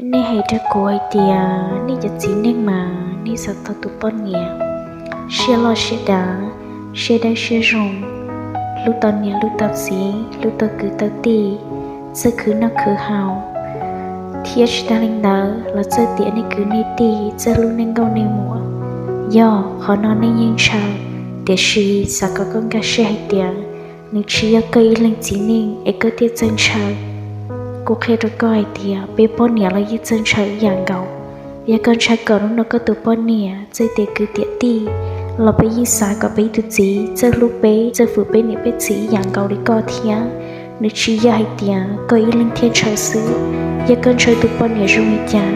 Nej hais rau kuv hais tias nej cov txiv neej mas nej xav tau tus poj niam siab loj siab dav, siab dawb siab zoo, hlub tau niam hlub tau txiv, hlub tau kwv tau tij, txawj khwv noj khwv haus, thiab tsis tag li ntawd los txawj tias nej kwv nej tij, txawj hlub nej nkauj nej muam. Yog qhov no nej yeej ntshaw, tiam sis xav kom koj nkag siab hais tias nws tsis yog koj ib leeg txiv neej es koj thiaj txawj ntshaw. Kuv qhia rau koj hais tias peb poj niam los yeej txawj ntshaw ib yam nkaus. Yog koj ntshaw kom hnub no koj tus poj niam txawj tias kwv tiam tij, los peb yeej xav kom peb tus txiv txawj hlub peb, txawj fwm peb niam peb txiv ib yam nkaus li koj thiab. Nws tsis yog hais tias koj ib leeg thiaj ntshaw xwb. Yog koj ntshaw tus poj niam zoo li cas,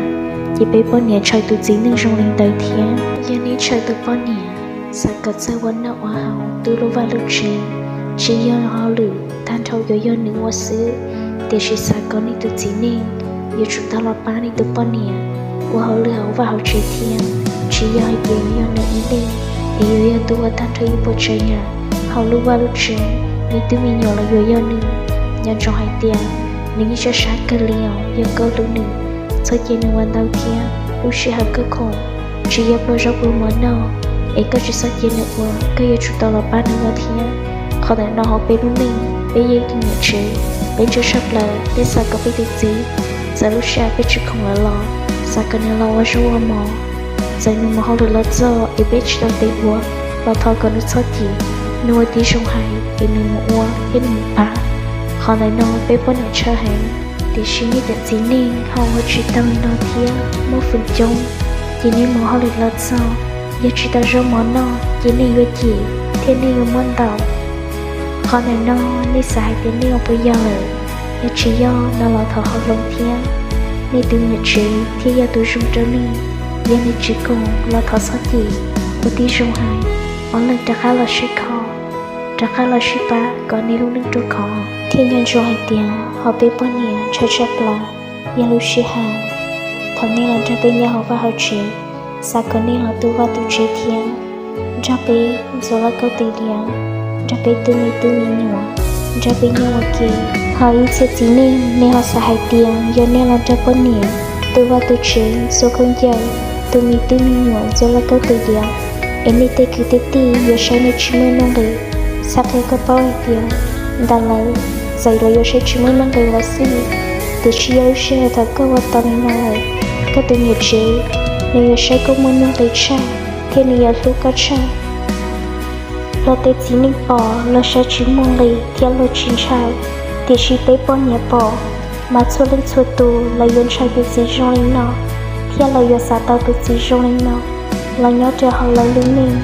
ces peb poj niam ntshaw tus txiv neej zoo li ntawd thiab. Yog nej ntshaw tus poj niam xav kom txawj ua noj ua haus, tu lub vaj lub tsev, tsis yog hauj lwm tag nrho yuav yog nws ua xwb, tiam sis xav kom nej tus txiv neej yuav tsum tau los pab nej tus poj niam ua hauj lwm hauv vaj hauv tsev thiab. Tsis yog hais tias yog nws ib leeg es yuav yog tus ua tag nrho ib puas tsav yam hauv lub vaj lub tsev, me tub me nyuam los yuav yog nws. Nco ntsoov hais tias nws yeej sab sab kawg li os. Yog koj hlub nws, txhob cia nws ua ntau thiab. Lub sij hawm koj khoom tsis yog pluag zaub pluag mov noj es koj tsis txhob cia nws ua, koj yuav tsum tau los pab nws ua thiab. Qhov ntawm no hauv peb lub neej, peb yog ib tug niam tsev, peb ntseeg tshaj plaws, peb xav kom peb tus txiv, txawm lub sij hawm peb tsis khoom lawm los xav kom nws los ua zaub ua mov. Txawm nws mus hauj lwm los txog es peb tsis tau tes ua, los thov kom nws txhob cim, nws ua tib zoo hais es nws mus ua thiab nws mus pab. Qhov ntawm no peb poj niam ntshaw heev, tiam sis nej cov txiv neej ho ua tsis tau li no thiab muaj feem coob. Ces nej mus hauj lwm los txog, yog tsis tau zaub mov noj ces nej yuav cim thiab nej yuav muab ntaus. Qhov ntawm no nej xav hais tias nej ua puas yog lawm? Yog tsis yog no los thov ho hloov thiab. Nej tus niam tsev thiaj yog tus zoo rau nej. Yog nws tsis koom los thov txhob cim, ua tib zoo hais, ob leeg rov qab los sib kho, rov qab los sib pab kom nej lub neej ruaj khov. Thiab nco ntsoov hais tias hauv peb poj niam ntshaw tshaj plaws yog lub sij hawm thaum nej los nrog peb nyob hauv vaj hauv tsev, xav kom nej los tu vaj tu tsev thiab nrog peb ntxuav lauj kaub tis lias, nrog peb tu me tub me nyuam, nrog peb nyob ua ke. Ho ib txhia txiv neej nej ho xav hais tias yog nej los nrog poj niam tu vaj tu tsev, ntxuav khaub ncaws, tu me tub me nyuam, ntxuav lauj kaub tis lias, es nej tej kwv tej tij yuav saib nej tsis muaj nuj nqis. Xav qhia koj paub hais tias ntawm lawv txawm lawv yuav saib tsis muaj nuj nqis los xij, tiam sis yog lub sij hawm thaum koj ua tau li no lawm, koj tus niam tsev nws yuav saib koj muaj nuj nqis tshaj thiab nws yuav hlub koj tshaj. Luag tej txiv neej pom luag saib tsis muaj nqis thiab luag tsis ntshaw, tiam sis peb poj niam pom mas txhua leej txhua tus lawv yuav ntshaw tus txiv zoo li no, thiab lawv yuav xav tau tus txiv zoo li no los nyob rau hauv lawv lub neej.